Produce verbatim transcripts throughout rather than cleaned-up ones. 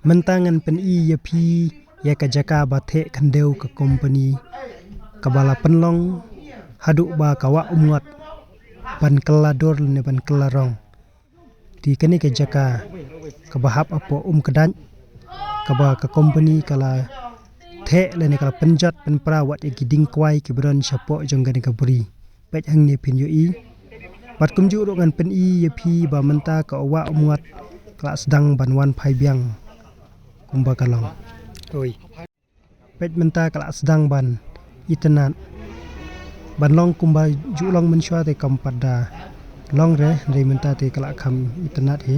Mynta ngan pyni ïa phi ïa ka jaka ba theh khyndew ka company kaba la pynlong haduh ba ka Wah Umngot ban kylla dur lane ban kylla rong. Te kane ka jaka kaba hap hapoh Umkdait kaba ka company ka la theh lane ka la pynjot pynpra wat ïa ki dieng kwai kiba don shapoh jong kane ka bri. Peit hangne phin ïohi. Bad kumjuh ruh ngan pyni ïa phi ba mynta ka Wah Umngot ka la sdang ban wan phai biang kumba ka long. Oi. Peit mynta ka la sdang ban itynnad. Ban long kumba ju long mynshuwa te kam pat da long re, hynrei mynta te ka la kham itynnad hi.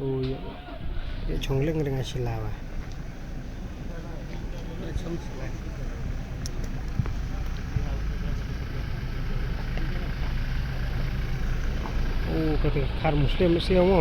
Oh, ïa. Ïa chong leng leng a sila ba. Oh, kata khar Muslim sila mo.